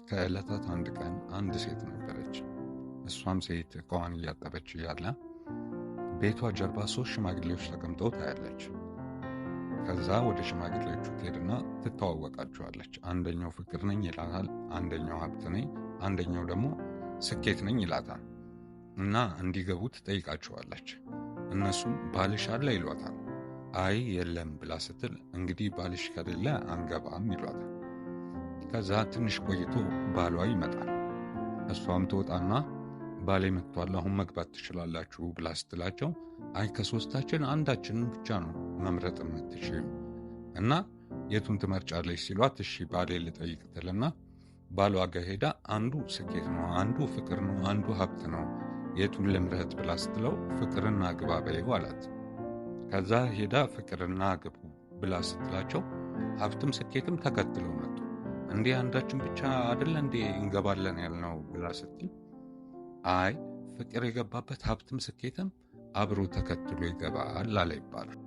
ከዕለታት አንድ ቀን አንድ ሴት ነበረች። እሷም ሴት እቃዋን እያጠበች እያለ ቤቷ ጀርባ 3 ሽማግሌዎች ተቀምጠው ታያለች። ከዛ ወደ ሽማግሌዎቹ ትሄድና ትተዋወቃቸዋለች። አንደኛው ፍቅር ነኝ ይላታል፣ አንደኛው ሀብት ነኝ፣ አንደኛው ደግሞ ስኬት ነኝ ይላታል። እና እንዲገቡ ትጠይቃቸዋለች። እነሱም ባልሽ አለ ይሏታል። አይ የለም ብላ ስትል እንግዲህ ባልሽ ከሌለ አንገባም ይሏታል። ከዛ ትንሽ ቆይቶ ባሏ ይመጣል። እሷም ትወጣና ባሌ መጥቷል፣ አሁን መግባት ትችላላችሁ ብላ ስትላቸው አይ ከሶስታችን አንዳችንን ብቻ ነው መምረጥ የምትችይው እና የቱን ትመርጫለች ሲሏት እሺ ባሌ ልጠይቅ ትልና ባሏ ጋር ሄዳ አንዱ ስኬት ነው፣ አንዱ ፍቅር ነው፣ አንዱ ሀብት ነው፣ የቱን ልምረጥ ብላ ስትለው ፍቅርና ግባ በይው አላት። ከዛ ሄዳ ፍቅርና ግቡ ብላ ስትላቸው ሀብትም ስኬትም ተከትለው መጡ። እንዴ አንዳችን ብቻ አይደለ እንዴ እንገባለን ያልነው ብላ ስትል አይ ፍቅር የገባበት ሀብትም ስኬትም አብሮ ተከትሎ ይገባል አለ ይባላል።